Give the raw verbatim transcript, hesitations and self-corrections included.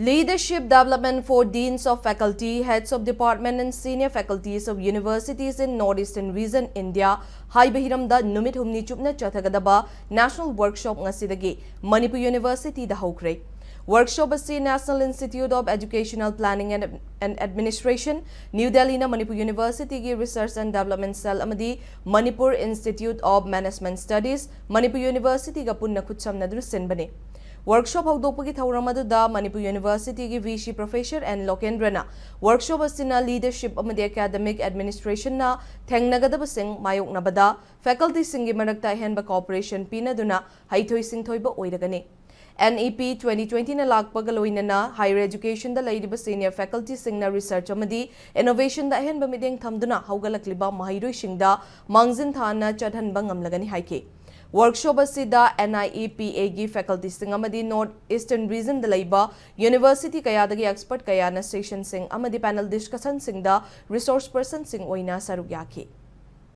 Leadership Development for Deans of Faculty, Heads of Department and Senior Faculties of Universities in North Eastern Region, India ꯍꯥꯏꯕ ꯍꯤꯔꯝꯗ ꯅꯨꯃꯤꯠ ꯍꯨꯝꯅꯤ ꯆꯨꯞꯅ ꯆꯠꯊꯒꯗꯕ National Workshop ꯉꯁꯤꯗꯒꯤ ꯃꯅꯤꯄꯨꯔ Universityꯗ ꯍꯧꯈ꯭ꯔꯦ꯫ Workshop ꯑꯁꯤ National Institute of Educational Planning and, and Administration, New Delhiꯅ Manipur Universityꯒꯤ Research and Development Cell ꯑꯃꯗꯤ Manipur Institute of Management Studies, Manipur Universityꯒ ꯄꯨꯟꯅ ꯈꯨꯠꯁꯝꯅꯗꯨꯅ ꯁꯤꯟꯕꯅꯤ꯫ Workshop ꯍꯧꯗꯣꯛꯄꯒꯤ ꯊꯧꯔꯝ ꯑꯗꯨꯗ Manipur Universityꯒꯤ V C Professor N ꯂꯣꯀꯦꯟꯗ꯭ꯔꯅ workshop ꯑꯁꯤꯅ leadership ꯑꯃꯗꯤ academic administrationꯅ ꯊꯦꯡꯅꯒꯗꯕꯁꯤꯡ ꯃꯥꯌꯣꯛꯅꯕꯗ facultyꯁꯤꯡꯒꯤ ꯃꯔꯛꯇ ꯑꯍꯦꯟꯕ cooperation ꯄꯤꯅꯗꯨꯅ ꯍꯩꯊꯣꯏ ꯁꯤꯡꯊꯣꯏꯕ ꯑꯣꯏꯔꯒꯅꯤ꯫ NEP twenty twentyꯅ ꯂꯥꯛꯄꯒ ꯂꯣꯏꯅꯅ higher educationꯗ ꯂꯩꯔꯤꯕ senior facultyꯁꯤꯡꯅ research ꯑꯃꯗꯤ innovationꯗ ꯑꯍꯦꯟꯕ ꯃꯤꯠꯌꯦꯡ ꯊꯝꯗꯨꯅ ꯍꯧꯒꯠꯂꯛꯂꯤꯕ ꯃꯍꯩꯔꯣꯏꯁꯤꯡꯗ ꯃꯥꯡꯖꯤꯟ ꯊꯥꯅ ꯆꯠꯍꯟꯕ ꯉꯝꯂꯒꯅꯤ ꯍꯥꯏꯈꯤ꯫ Workshop ꯑꯁꯤꯗ NIEPAꯒꯤ facultyꯁꯤꯡ ꯑꯃꯗꯤ North Eastern Regionꯗ ꯂꯩꯕ university ꯀꯌꯥꯗꯒꯤ expert ꯀꯌꯥꯅ sessionꯁꯤꯡ ꯑꯃꯗꯤ panel discussionꯁꯤꯡꯗ resource personꯁꯤꯡ ꯑꯣꯏꯅ ꯁꯔꯨꯛ ꯌꯥꯈꯤ꯫